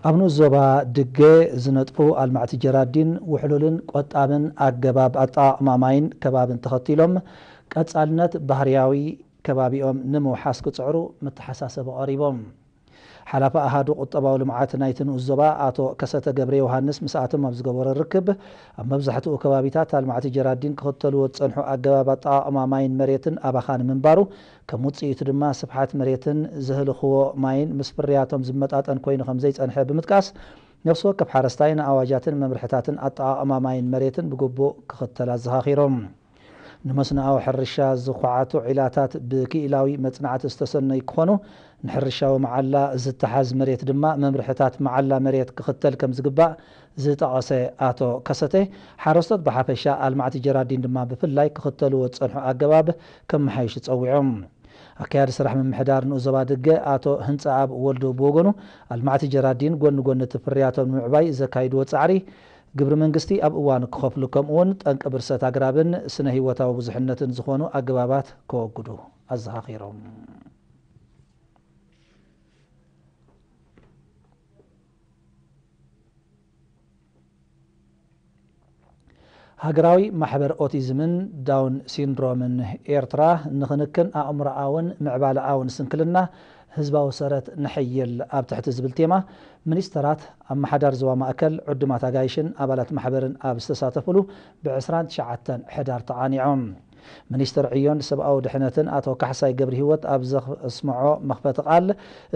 ኣብ ንኡስ ዞባ ድገ ዝነጥፉ ኣልማዕቲ ጀራዲን ውሕሉልን ቆጣብን ኣገባብ ኣጠቓቕማ ማይን ከባብን ተኸቲሎም ቀጻልነት ባህርያዊ ከባቢኦም ንምውሓስ ክጽዕሩ መተሓሳሰቢ ቀሪቦም። ሓላፊ ኣሃዱ ቁጠባዊ ልምዓት ናይቲ ንኡስ ዞባ ኣቶ ከሰተ ገብረ ዮሃንስ ምስኣቶም ኣብ ዝገበሮ ርክብ፣ ኣብ መብዛሕትኡ ከባቢታት ኣልማዕቲ ጀራዲን ክኽተልዎ ዝጸንሑ ኣገባብ ኣጠቓቕማ ማይን መሬትን ኣባኻኒ ምንባሩ፣ ከም ውጽኢቱ ድማ ስፍሓት መሬትን ዘህልኽዎ ማይን ምስ ፍርያቶም ዝመጣጠን ኮይኑ ከም ዘይጸንሐ ብምጥቃስ፣ ነፍሲ ወከፍ ሓረስታይ ንኣዋጃትን መምርሕታትን ኣጠቓቕማ ማይን መሬትን ብግቡእ ክኽተል ኣዘኻኺሮም። ንመስኖኣዊ ሕርሻ ዝኹዓቱ ዒላታት ብክኢላዊ መጽናዕቲ ዝተሰነዩ ክኾኑ፣ ንሕርሻዊ መዓላ ዝተሓዝ መሬት ድማ መምርሕታት መዓላ መሬት ክኽተል ከም ዝግባእ ዝጠቐሰ ኣቶ ከሰተ፣ ሓረስቶት ብሓፈሻ ኣልማዕቲ ጀራዲን ድማ ብፍላይ ክኽተልዎ ዝጸንሑ ኣገባብ ከመሓይሹ ጸዊዖም። ኣካያዲ ስራሕ ምምሕዳር ንኡስ ዞባ ድገ ኣቶ ህንጻኣብ ወልዱ ብወገኑ፣ ኣልማዕቲ ጀራዲን ጎኒ ጎኒ እቲ ፍርያቶም ንምዕባይ ዘካይድዎ ጻዕሪ፣ ግብሪ መንግስቲ ኣብ እዋኑ ክኸፍሉ፣ ከምኡ'ውን ጠንቂ ብርሰት ኣግራብን ስነ ህይወታዊ ብዙሕነትን ዝኾኑ ኣገባባት ከወግዱ ኣዘኻኺሮም። ሃገራዊ ማሕበር ኦቲዝምን ዳውን ሲንድሮምን ኤርትራ፣ ንኽንክን ኣእምሮኣውን ምዕባለኣውን ስንክልና ህዝባዊ ሰረት ነሐይል ኣብ ትሕቲ ዝብል ቴማ፣ ሚኒስተራት፣ ኣመሓዳሪ ዞባ ማእከል፣ ዕዱማት ኣጋይሽን ኣባላት ማሕበርን ኣብ ዝተሳተፍሉ፣ ብ ዕስራን ትሽዓተን ሕዳር ተቓኒዖም። ሚኒስተር ዕዮን ሰብኣዊ ድሕነትን ኣቶ ካሕሳይ ገብረሂወት ኣብ ዘስምዖ መኽፈቲ ቃል፣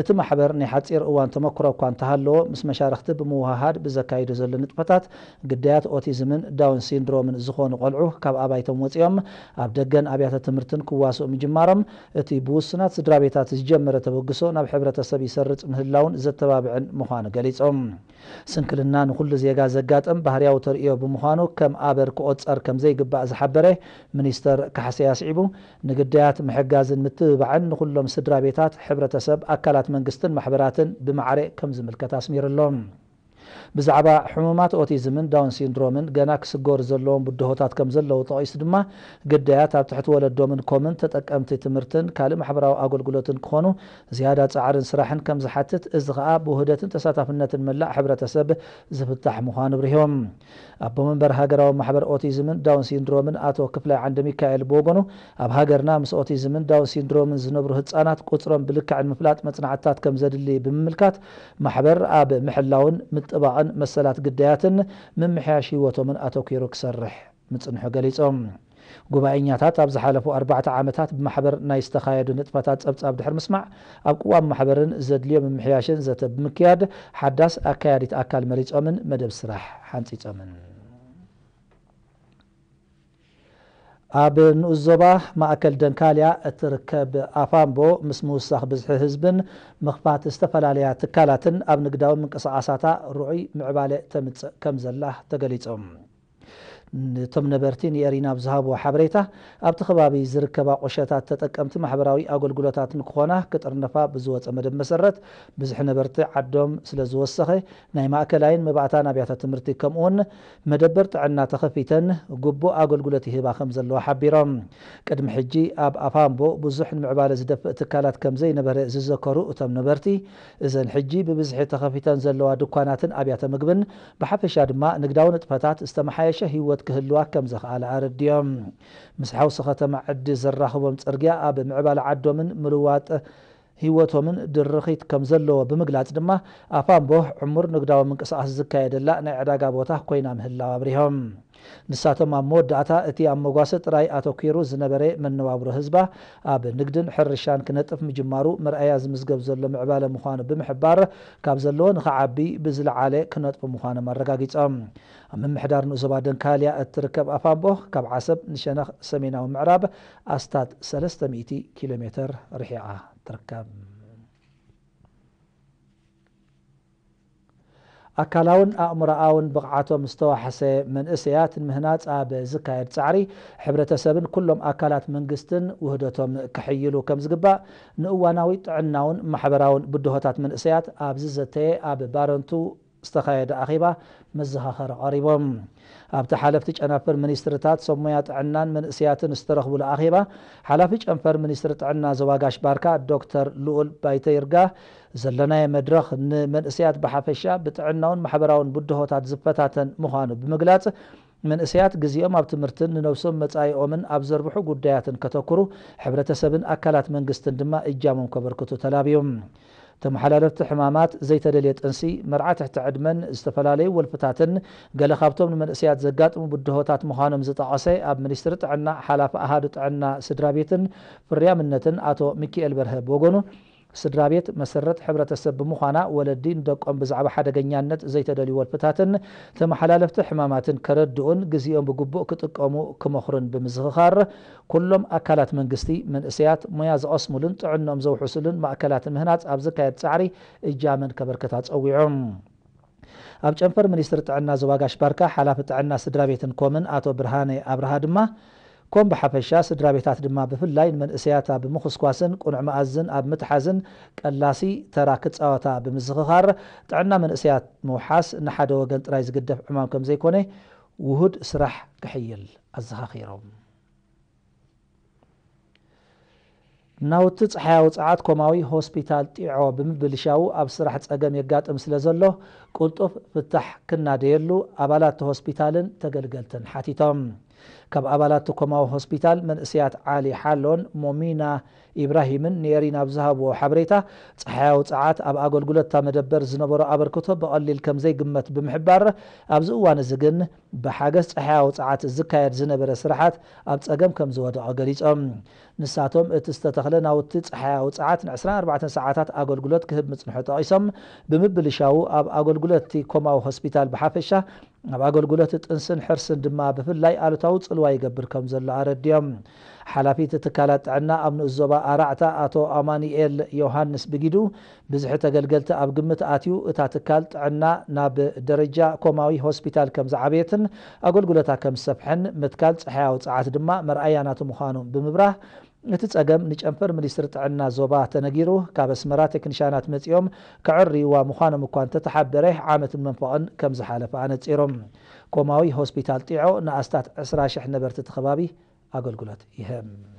እቲ ማሕበር ናይ ሓጺር እዋን ተመክሮ እኳ እንተሃለዎ፣ ምስ መሻርኽቲ ብምውህሃድ ብዘካይዶ ዘሎ ንጥፈታት፣ ግዳያት ኦቲዝምን ዳውን ሲንድሮምን ዝኾኑ ቆልዑ ካብ ኣባይቶም ወጺኦም ኣብ ደገን ኣብያተ ትምህርትን ክዋስኡ ምጅማሮም፣ እቲ ብውሱናት ስድራ ቤታት ዝጀመረ ተበግሶ ናብ ሕብረተሰብ ይሰርጽ ምህላውን ዘተባብዕን ምዃኑ ገሊጾም። ስንክልና ንኹሉ ዜጋ ዘጋጥም ባህርያዊ ተርእዮ ብምዃኑ፣ ከም ኣበር ክቑጸር ከም ዘይግባእ ዝሓበረ ሚኒስተር ካሕሳይ ኣስዒቡ፣ ንግዳያት ምሕጋዝን ምትብባዕን ንኹሎም ስድራ ቤታት፣ ሕብረተሰብ፣ ኣካላት መንግስትን ማሕበራትን ብማዕረ ከም ዝምልከት ኣስሚሩሎም። ብዛዕባ ሕሙማት ኦቲዝምን ዳውን ሲንድሮምን ገና ክስገሩ ዘለዎም ብድሆታት ከም ዘለዉ ጠቒሱ ድማ፣ ግዳያት ኣብ ትሕቲ ወለዶምን ኮምን ተጠቀምቲ ትምህርትን ካልእ ማሕበራዊ ኣገልግሎትን ክኾኑ ዝያዳ ጻዕርን ስራሕን ከም ዝሓትት፣ እዚ ኸኣ ብውህደትን ተሳታፍነትን መላእ ሕብረተሰብ ዝፍታሕ ምዃኑ ኣብሪሆም። ኣቦ መንበር ሃገራዊ ማሕበር ኦቲዝምን ዳውን ሲንድሮምን ኣቶ ክፍላይ ዓንደ ሚካኤል ብወገኑ፣ ኣብ ሃገርና ምስ ኦቲዝምን ዳውን ሲንድሮምን ዝነብሩ ህጻናት ቁጽሮም ብልክዕ ንምፍላጥ መጽናዕትታት ከም ዘድሊ ብምምልካት፣ ማሕበር ኣብ ምሕላውን ምጥባቕን መሰላት ግዳያትን ምምሕያሽ ህይወቶምን ኣተኲሩ ክሰርሕ ምጽንሑ ገሊጾም። ጉባኤኛታት ኣብ ዝሓለፉ ኣርባዕተ ዓመታት ብማሕበር ናይ ዝተኻየዱ ንጥፈታት ጸብጻብ ድሕሪ ምስማዕ፣ ኣብ ቅዋም ማሕበርን ዘድልዮ ምምሕያሽን ዘተ ብምክያድ፣ ሓዳስ ኣካያዲት ኣካል መሪጾምን መደብ ስራሕ ሓንጺጾምን። ኣብ ንኡስ ዞባ ማእከል ደንካልያ እትርከብ ኣፋምቦ፣ ምስ ምውሳኽ ብዝሒ ህዝብን ምኽፋት ዝተፈላለያ ትካላትን ኣብ ንግዳዊ ምንቅስቓሳታ ርኡይ ምዕባለ ተምጽእ ከም ዘላ ተገሊጹ። እቶም ነበርቲ ንኤሪና ኣብ ዝሃብዎ ሓበሬታ፣ ኣብቲ ከባቢ ዝርከባ ቁሸታት ተጠቀምቲ ማሕበራዊ ኣገልግሎታት ንክኾና ክጥርነፋ ብዝወጸ መደብ መሰረት፣ ብዝሒ ነበርቲ ዓዶም ስለ ዝወሰኸ፣ ናይ ማእከላይን መባእታን ኣብያተ ትምህርቲ፣ ከምኡውን መደበር ጥዕና ተኸፊተን ግቡእ ኣገልግሎት ይህባ ከም ዘለዋ ሓቢሮም። ቅድሚ ሕጂ ኣብ ኣፋምቦ ብዙሕ ንምዕባለ ዝደፍእ ትካላት ከም ዘይነበረ ዝዘከሩ እቶም ነበርቲ፣ እዘን ሕጂ ብብዝሒ ተኸፊተን ዘለዋ ድኳናትን ኣብያተ ምግብን፣ ብሓፈሻ ድማ ንግዳዊ ንጥፈታት ዝተመሓየሸ ህይወት ክህልዋ ከም ዘኽኣለ ኣረዲኦም። ምስ ሓውሲ ከተማ ዕዲ ዘራኽቦም ጽርግያ ኣብ ምዕባለ ዓዶምን ምልዋጥ ህይወቶምን ድርኺት ከም ዘለዎ ብምግላጽ ድማ፣ ኣፋምቦ ዕሙር ንግዳዊ ምንቅስቓስ ዝካየደላ ናይ ዕዳጋ ቦታ ኮይና ምህላዋ ኣብሪሆም። ንሳቶም ኣብ መወዳእታ፣ እቲ ኣብ መጓሰ ጥራይ ኣተኲሩ ዝነበረ መነባብሮ ህዝባ፣ ኣብ ንግድን ሕርሻን ክነጥፍ ምጅማሩ መርኣያ ዝምዝገብ ዘሎ ምዕባለ ምዃኑ ብምሕባር፣ ካብ ዘለዎ ንኽዓቢ ብዝለዓለ ክነጥፉ ምዃኖም ኣረጋጊጾም። ኣብ ምምሕዳር ንኡስ ዞባ ደንካልያ እትርከብ ኣፋምቦ፣ ካብ ዓሰብ ንሸነኽ ሰሜናዊ ምዕራብ ኣስታት ሰለስተ ሚእቲ ኪሎ ሜተር ርሒቓ ትርከብ። ኣካላውን ኣእምሮኣውን ብቕዓቶም ዝተዋሕሰ መንእሰያት ንምህናጽ ኣብ ዝካየድ ጻዕሪ፣ ሕብረተሰብን ኩሎም ኣካላት መንግስትን ውህደቶም ክሕይሉ ከም ዝግባእ፣ ንእዋናዊ ጥዕናውን ማሕበራውን ብድሆታት መንእሰያት ኣብ ዝዘተየ ኣብ ባረንቱ ዝተኻየደ ኣኼባ መዘኻኸሪ ቀሪቦም። ኣብቲ ሓለፍቲ ጨናፍር ሚኒስትርታት፣ ሰብ ሞያ ጥዕናን መንእሰያትን ዝተረኽቡሉ ኣኼባ፣ ሓላፊ ጨንፈር ሚኒስትሪ ጥዕና ዞባ ጋሽ ባርካ ዶክተር ልኡል ባይተ ይርጋ፣ ዘለናዮ መድረኽ ንመንእሰያት ብሓፈሻ ብጥዕናውን ማሕበራውን ብድሆታት ዝፈታተን ምዃኑ ብምግላጽ፣ መንእሰያት ግዜኦም ኣብ ትምህርትን ንነብሶም መጻኢኦምን ኣብ ዘርብሑ ጉዳያትን ከተኩሩ፣ ሕብረተሰብን ኣካላት መንግስትን ድማ እጃሞም ከበርክቱ ተላብዮም። ተመሓላለፍቲ ሕማማት፣ ዘይተደልየ ጥንሲ፣ መርዓ ትሕቲ ዕድመን ዝተፈላለዩ ወልፍታትን ገለ ካብቶም ንመንእሰያት ዘጋጥሙ ብድሆታት ምዃኖም ዝጠቐሰ ኣብ ሚኒስትሪ ጥዕና ሓላፊ ኣሃዱ ጥዕና ስድራ ቤትን ፍርያምነትን ኣቶ ሚኪኤል በርሀ ብወገኑ፣ ስድራ ቤት መሰረት ሕብረተሰብ ብምዃና፣ ወለዲ ንደቆም ብዛዕባ ሓደገኛነት ዘይተደልዩ ወልፍታትን ተመሓላለፍቲ ሕማማትን ከረድኡን ግዜኦም ብግቡእ ክጥቀሙ ክመኽሩን ብምዝኽኻር፣ ኩሎም ኣካላት መንግስቲ፣ መንእሰያት ሞያ ዝቐስሙሉን ጥዕንኦም ዘውሕሱሉን ማእከላት ንምህናጽ ኣብ ዝካየድ ጻዕሪ እጃመን ከበርክታ ጸዊዖም። ኣብ ጨንፈር ሚኒስትሪ ጥዕና ዞባ ጋሽ ባርካ ሓላፊ ጥዕና ስድራ ቤትን ኮምን ኣቶ ብርሃነ ኣብርሃ ድማ፣ ኮም ብሓፈሻ፣ ስድራ ቤታት ድማ ብፍላይ ንመንእሰያታ ብምኹስኳስን ቁኑዕ መኣዝን ኣብ ምትሓዝን ቀላሲ ተራ ክጻወታ ብምዝኽኻር፣ ጥዕና መንእሰያት ምውሓስ ንሓደ ወገን ጥራይ ዝግደፍ ዕማም ከም ዘይኮነ ውሁድ ስራሕ ክሕይል ኣዘኻኺሮም። ናውቲ ጸሓያዊ ጸዓት ኮማዊ ሆስፒታል ጢዖ ብምብልሻዉ ኣብ ስራሕ ጸገም የጋጥም ስለ ዘሎ፣ ቅልጡፍ ፍታሕ ክናደየሉ ኣባላት እቲ ሆስፒታልን ተገልገልትን ሓቲቶም። ካብ ኣባላት እቲ ኮማዊ ሆስፒታል መንእሰያት ዓሊ ሓሎን ሞሚና ኢብራሂምን ንኤሪና ኣብ ዝሃብዎ ሓበሬታ፣ ጸሓያዊ ጸዓት ኣብ ኣገልግሎት እታ መደበር ዝነበሮ ኣበርክቶ ብቐሊል ከም ዘይግመት ብምሕባር፣ ኣብዚ እዋን እዚ ግን ብሓገዝ ጸሓያዊ ጸዓት ዝካየድ ዝነበረ ስራሓት ኣብ ጸገም ከም ዝወደቐ ገሊጾም። ንሳቶም፣ እቲ ዝተተኽለ ናውቲ ጸሓያዊ ጸዓት ን ዕስራን ኣርባዕተን ሰዓታት ኣገልግሎት ክህብ ምጽንሑ ጠቒሶም፣ ብምብልሻዉ ኣብ ኣገልግሎት እቲ ኮማዊ ሆስፒታል ብሓፈሻ፣ ኣብ ኣገልግሎት ጥንስን ሕርስን ድማ ብፍላይ ኣሉታዊ ጽልዋ ይገብር ከም ዘሎ ኣረድዮም። ሓላፊ እቲ ትካላት ጥዕና ኣብ ንኡስ ዞባ ኣራዕታ ኣቶ ኣማኑኤል ዮሃንስ ብጊዱ፣ ብዝሒ ተገልገልቲ ኣብ ግምት ኣትዩ፣ እታ ትካል ጥዕና ናብ ደረጃ ኮማዊ ሆስፒታል ከም ዝዓበየትን ኣገልግሎታ ከም ዝሰፍሐን ምትካል ጸሓያዊ ጸዓት ድማ መርኣያ ናቱ ምዃኑ ብምብራህ፣ እቲ ጸገም ንጨንፈር ሚኒስትሪ ጥዕና ዞባ ተነጊሩ፣ ካብ ኣስመራ ቴክኒሻናት መጺኦም ከዕርይዋ ምዃኖም እኳ እንተተሓበረ፣ ዓመትን መንፈቕን ከም ዝሓለፈ ኣነጺሮም። ኮማዊ ሆስፒታል ጢዖ ንኣስታት ዕስራ ሽሕ ነበርቲ እቲ ከባቢ ኣገልግሎት ይህብ።